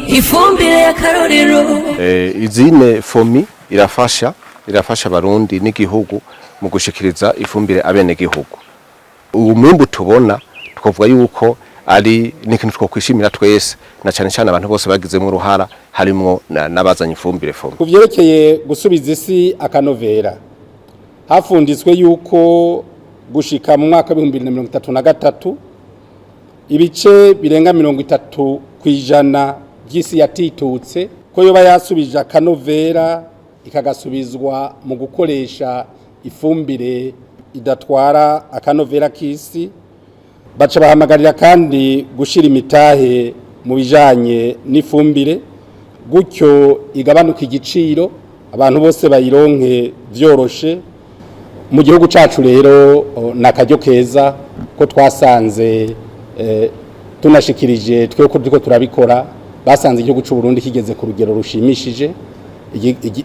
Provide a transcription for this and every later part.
Ifumbire y'akarorero. Izine FOMI irafasha abarundi n'igihugu mu gushikiriza ifumbire abenegihugu. Uwo mwimbu tubona, twavuga yuko ari n'ikintu twokwishimira twese, na cane cane abantu bose bagizemo uruhara, harimwo n'abazanye ifumbire FOMI. Ku vyerekeye gusubiza isi akanovera, hafunditswe yuko gushika mu mwaka wa 2033 ibice birenga 30% by'isi yatitutse ko yoba yasubije akanovera, ikagasubizwa mu gukoresha ifumbire idatwara akanovera k'isi. Baca bahamagarira kandi gushira imitahe mu bijanye n'ifumbire, gutyo igabanuka igiciro, abantu bose bayironke vyoroshe mu gihugu cacu. Rero ni akaryo keza ko twasanze tunashikirije twe ko turiko turabikora, basanze igihugu c'u Burundi kigeze ku rugero rushimishije.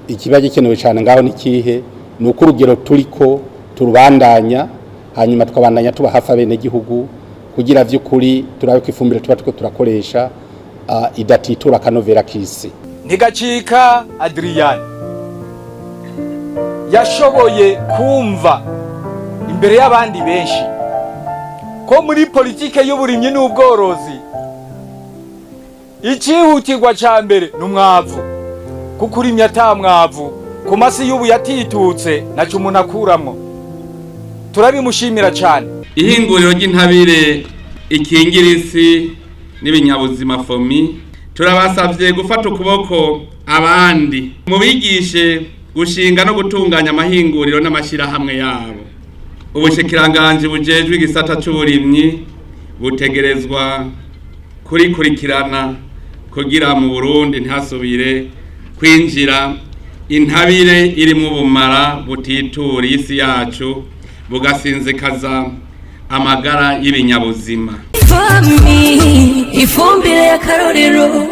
Ikiba gikenewe cyane ngaho ni kihe? Ni uko urugero turiko turubandanya, hanyuma tukabandanya tuba hafi abenegihugu kugira vy'ukuri turabe ko ifumbire tuba turiko turakoresha idatitura akanovera k'isi. Ntigacika Adriyani yashoboye kumva imbere y'abandi benshi ko muri politike y'uburimyi n'ubworozi icihutirwa ca mbere ni umwavu, kuko urimye ata mwavu ku masi y'ubu yatitutse naco umuntu akuramwo. Turabimushimira cane. Ihinguriro ry'intabire ikingira isi n'ibinyabuzima FOMI, turabasabye gufata ukuboko abandi, mubigishe gushinga no gutunganya amahinguriro n'amashyirahamwe yabo. Ubushikiranganji bujejwe igisata c'uburimyi butegerezwa kurikurikirana kugira mu Burundi ntihasubire kwinjira intabire irimwo ubumara butitura isi yacu, bugasinzikaza amagara y'ibinyabuzima. FOMI, ifumbire y'akarorero.